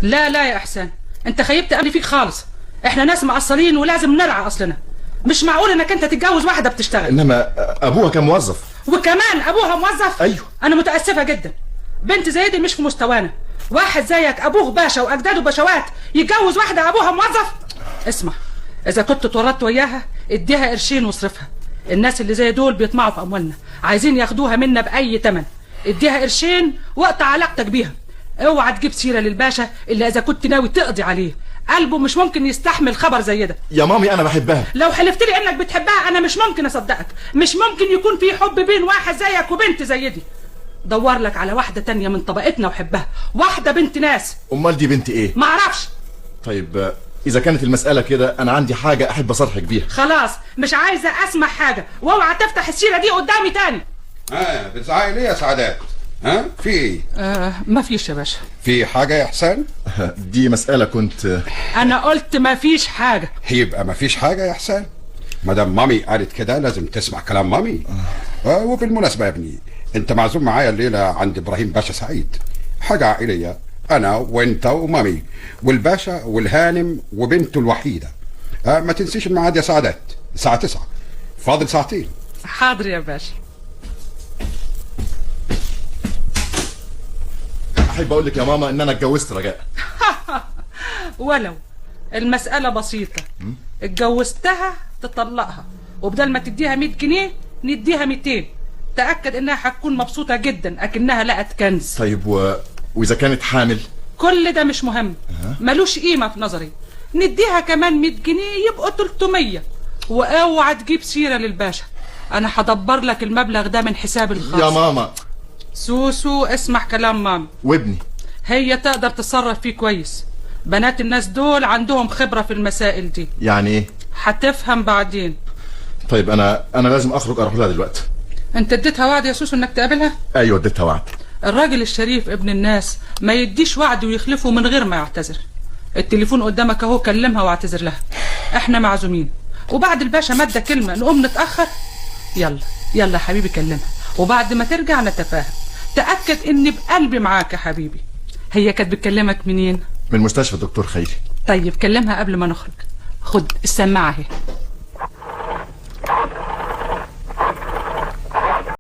لا لا يا احسان، انت خيبت املي فيك خالص. احنا ناس معصلين ولازم نرعى اصلنا. مش معقول انك انت تتجوز واحدة بتشتغل. انما ابوها كان موظف. وكمان ابوها موظف؟ ايوه. انا متاسفه جدا، بنت زي دي مش في مستوانا. واحد زيك ابوه باشا واجداده باشوات يتجوز واحدة ابوها موظف؟ اسمع، اذا كنت اتورطت وياها اديها قرشين واصرفها. الناس اللي زي دول بيطمعوا في اموالنا، عايزين ياخدوها منا باي ثمن. اديها قرشين واقطع علاقتك بيها. اوعى تجيب سيره للباشا الا اذا كنت ناوي تقضي عليه. قلبه مش ممكن يستحمل خبر زي ده. يا مامي انا بحبها. لو حلفت لي انك بتحبها انا مش ممكن اصدقك. مش ممكن يكون في حب بين واحد زيك وبنت زي دي. دور لك على واحدة تانية من طبقتنا وحبها، واحدة بنت ناس. امال دي بنت ايه؟ معرفش. طيب اذا كانت المسالة كده انا عندي حاجة احب اصرحك بيها. خلاص مش عايزه اسمع حاجة، واوعى تفتح السيرة دي قدامي تاني. بتزعقي ليه يا سعادات؟ ها في ايه؟ ما فيش يا باشا. في حاجة يا حسان؟ دي مسالة كنت انا قلت ما فيش حاجة. يبقى ما فيش حاجة يا حسان. مدام مامي قالت كده لازم تسمع كلام مامي. وبالمناسبة يا ابني، انت معزوم معايا الليلة عند ابراهيم باشا سعيد. حاجة عائلية، انا وانت ومامي والباشا والهانم وبنته الوحيدة. ما تنسيش الميعاد يا سعادات، الساعة 9، فاضل ساعتين. حاضر يا باشا. احب اقول لك يا ماما ان انا اتجوزت رجاء. ولو المسألة بسيطة، اتجوزتها تطلقها، وبدل ما تديها 100 جنيه نديها 200. تأكد انها هتكون مبسوطة جدا اكنها لقت كنز. طيب واذا كانت حامل؟ كل ده مش مهم، ملوش قيمة في نظري. نديها كمان 100 جنيه يبقوا 300. واوعى تجيب سيرة للباشا، انا هدبر لك المبلغ ده من حسابي الخاص. يا ماما. سوسو اسمع كلام ماما. وابني هي تقدر تتصرف فيه كويس. بنات الناس دول عندهم خبرة في المسائل دي. يعني ايه؟ هتفهم بعدين. طيب انا لازم اخرج اروح لها دلوقتي. انت اديتها وعد يا سوسو انك تقابلها؟ ايوه اديتها وعد. الراجل الشريف ابن الناس ما يديش وعد ويخلفه من غير ما يعتذر. التليفون قدامك اهو، كلمها واعتذر لها. احنا معزومين، وبعد الباشا مادة كلمة نقوم نتأخر. يلا يلا يا حبيبي كلمها، وبعد ما ترجع نتفاهم. تأكد اني بقلبي معاك يا حبيبي. هي كانت بتكلمك منين؟ من مستشفى الدكتور خيري. طيب كلمها قبل ما نخرج. خد السماعة اهي.